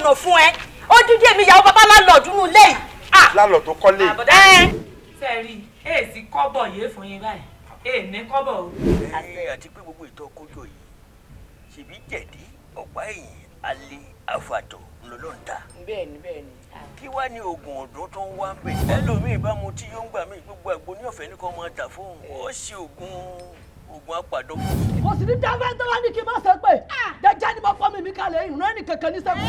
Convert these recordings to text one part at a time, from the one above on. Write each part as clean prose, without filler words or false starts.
ọ̀nà fún ẹ. Odidi èmi ìyàwó bàbá landlord nínú ilé yìí. Landlord tó kọ́lé. Àbọ̀dá sẹ́ẹ̀rì èsì kọ́bọ̀ yé fún yín báyìí, èèní kọ́bọ̀ o. Àti pé gbogbo ìtọ́ kójọ yìí, ṣèbí jẹ̀dí, ọ̀pá ẹ̀yìn, alẹ́ àfàtọ̀ ńlọ́lọ́ ń ta. Bẹ́ẹ̀ni, bẹ́ẹ̀ni. Kí wàá ní oògùn ọ̀dọ́ tó ń wá ń bẹ̀? Ẹlòmíì bá mu tí yóò ń gbà mí, gbogbo àgbo ní ọ̀fẹ́ ní kò máa tà fóun, ó ṣe oògùn apàdán fún. Kò sì ní dáfẹ́ tó wá ní kí n má ṣe pé jẹjẹ ni mo fọ́ mi mi kalẹ̀ ìrún ẹnì kankan ní sẹ́kù.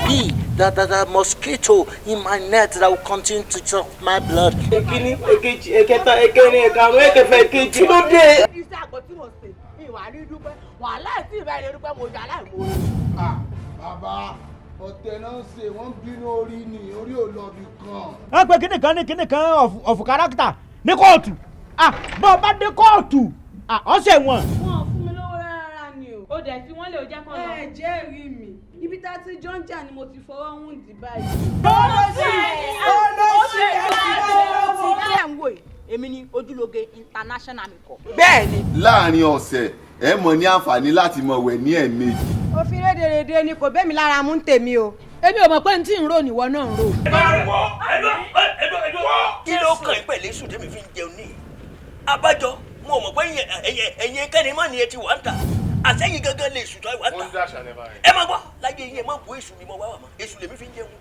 Be that mosquito in my net that will continue to suck my blood. Èkíní, èkejì, ẹ̀kẹta, ẹ̀kẹrin, ẹ̀karùn, ẹ̀kẹfà, ẹ̀keje. Kí ló dé? Iṣẹ́ àgbọ̀ tí mo ṣe, ìwà rí dúpẹ́, wàhálà tí ìbá ẹni dúpẹ́, mo yà aláìmoore. Bàbá ọ̀tẹ̀ náà ń ṣe, wọ́n bínú orí ni orí ò lọ bí kan. Wọ́n pe kíní kan ní kíní kan of character ní kóòtù. Bọ́ ọ bá dé kóòtù, ọ̀sẹ̀ wọn. Wọn ò fún mi lówó rárá ni o. Ó dẹ̀ fi wọ́n lè jẹ́ kán lọ. Ẹ jẹ́rìí mi, ibi tá a ti jọ ń jà ni mo ti fọwọ́ ń dì báyìí. Olóṣì, olóṣì, Olóṣì. Ẹ ń wò yìí, èmi ni Ojúlóge International mi kọ. Bẹ́ẹ̀ni. Láàrin ọ̀sẹ̀, ẹ mọ̀ ní àǹfààní láti mọ̀ wẹ̀ ní 2. Òfin rédèrèdè ni kò bẹ́mi lára mú ń tèmi o. Èmi ò mọ̀ pé n tí ń rò níwọ náà ń rò. Kí ló kàn yín pẹ̀lú èṣù tẹ́mi fi ń jẹun ní? Abájọ mo mọ̀ pé ẹ̀yin kẹ́ni mọ́ ni ẹ ti wà ń tà, àsẹ́yìn gangan lè sùn tó wà ń tà. Ẹ má gbọ́ láyé yín, ẹ má wo èṣù ni mo wá wà mọ́, èṣù lèmi fi ń jẹun.